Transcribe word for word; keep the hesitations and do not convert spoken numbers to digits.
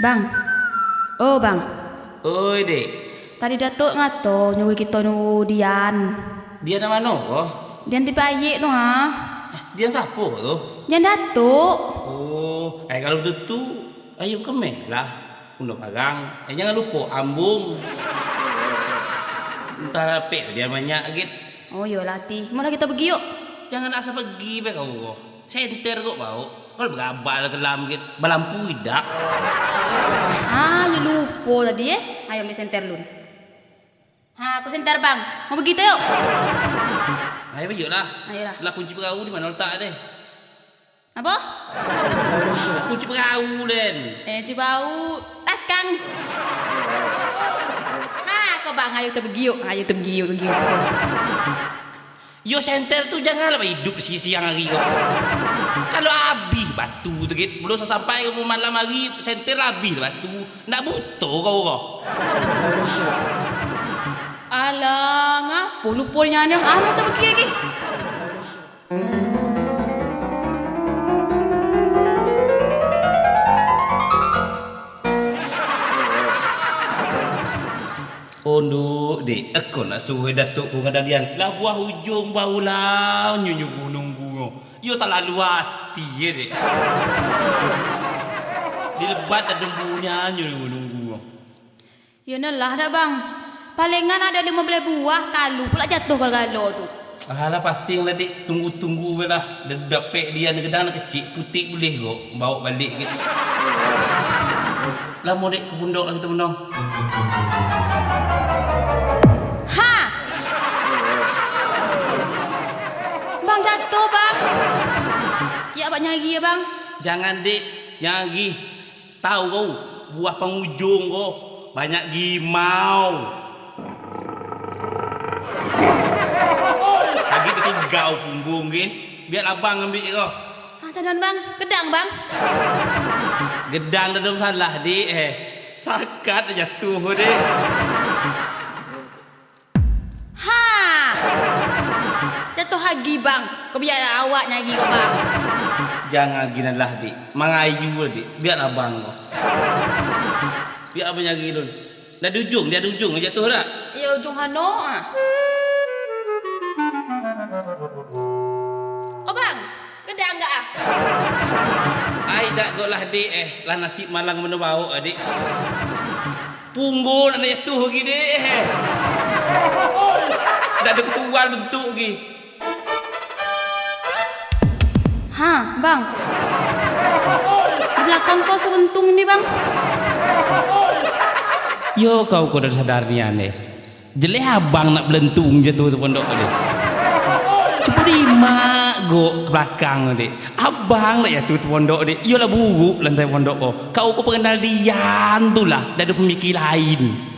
Bang. Oh, Bang. Oi, Dek. Tadi Datuk ngato nyuruh kito nunggu Dian. Dian yang mano ko? Dian Tipe Ayek tu, ha. Eh, Dian siapo tu? Dian Datuk. Oh, eh, kalau begitu, ayo kemeh lah. Undang barang. Eh, jangan lupo, ambung. Entah apo Dian banyak, git. Oh, iyolah, Ti. Malah kito pergi, yuk. Jangan asa pergi be kau ko. Senter kok bau. Kalau berabal kelam git, balampu idak. Ah, yo lupo tadi, eh. Ayo, ambil senter lun. Ha, aku senter, Bang. Mau begitu, yuk. Ayo, yuk lah. Ayolah. Lah, kunci perahu di mana letak deh? Apa? Kunci perahu, Den. Eh, kunci perahu. Takang. Ha, kau, Bang. Ayo, kita pergi, yuk. Ayo, kita pergi, yuk. Pergi, yuk. Yo, senter tu janganlah hidup siang-siang hari ko. Kalau habis batu tu, git, belum sampai malam hari, senter habis batu. Ndak butuh kau ko. Alah, ngapo lupo nyanyo? Anu tu pergi lagi. Onduk, Dek, eko nak suruh Datuk ko ngadalian. Lah buah ujung barulah nyunyuh gunung bungo. Yo talalu ati ye, Dek. Dilebat ado bunyo nyunyuh gunung bungo. Yo nelah dah, Bang. Palingan ado limo belas buah, kalu pulak jatuh galo-galo tu. Alah, pasing lah, Dek. Tunggu-tunggu be lah. Dah dapek Dian, kadang anak kecik, putik bulih ko, bawa balik git. Lamo, Dek, ke pundok lah kito menong. Ha! Bang jatuh, Bang. Ya, abang nyari ya, Bang. Jangan, Dek. Nyari. Tau kau, buah pangujung ko banyak gimau. Lagi ketigau punggung gin, biar abang ambil ko. Ah, tahan, Bang. Gedang, Bang. Gedang dak ado masalah, Dek, eh. Sakat jatuh, Dek. Ha! Jatuh lagi, Bang. Ko biar awak nyari ko, Bang. Jangan gini lah, Dek. Mangayu, Dek. Biar abang ko. Biar abang nyari dulu. Dah di ujung, dah di ujung jatuh dah. Iyo, ujung hano, ah. Oh, Bang. Gedang gak, ah? Ai, dak gok lah, Dek, eh. Lah nasib malang mano baok, Dek. Punggung nak jatuh lagi, Dek, eh. Dak ado ketuan bentuk lagi. Ha, Bang. Di belakang kau serentung ni, Bang. Yo, kau ko dak sadar nian, eh. Jeleh abang nak belentung jatuh tu pondok tadi. Cubo dimak gok ke belakang tadi. Abang nak jatuh tu pondok tadi. Iyolah buruk lantai pondok ko. Kau ko pengendalian tu lah, dak ado pemikir lain.